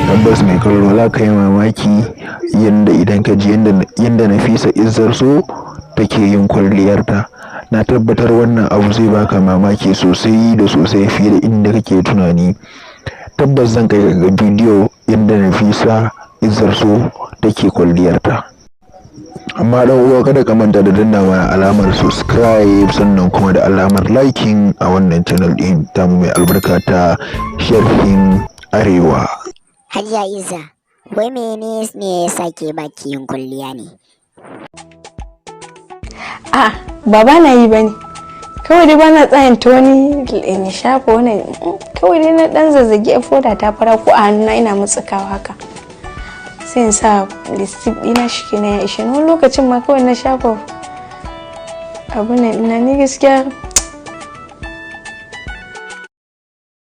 Tabbas mai kallo, za ka yi mamaki yadda idan ka ji yadda Nafisa Izzar So take yin kwalliyarta. Na tabbatar wannan abu zai baka mamaki sosai da sosai fiye da inda kake tunani. Tabbas zan kai ga bidiyo yadda Nafisa Izzar So take kwalliyarta. Amma dan uwa, kada ka manta da danna mana alamar subscribe, sannan kuma da alamar liking a wannan channel din tamu mai albarka ta Sharhin Arewa. Hajiya Izza, wai mene ne ya sa ke baki yin kwalliya ne? A ba na yi bane, kawai dai bana tsayanta wani in shafa wani. Kawai dai na dan zazzage foda ta fara ko a hannuna ina mutsukawa haka, sai in sa lipstick dina, shi kenan, ya ishe. Wani lokacin ma kawai na shafa abu ne ina ni gaskiya.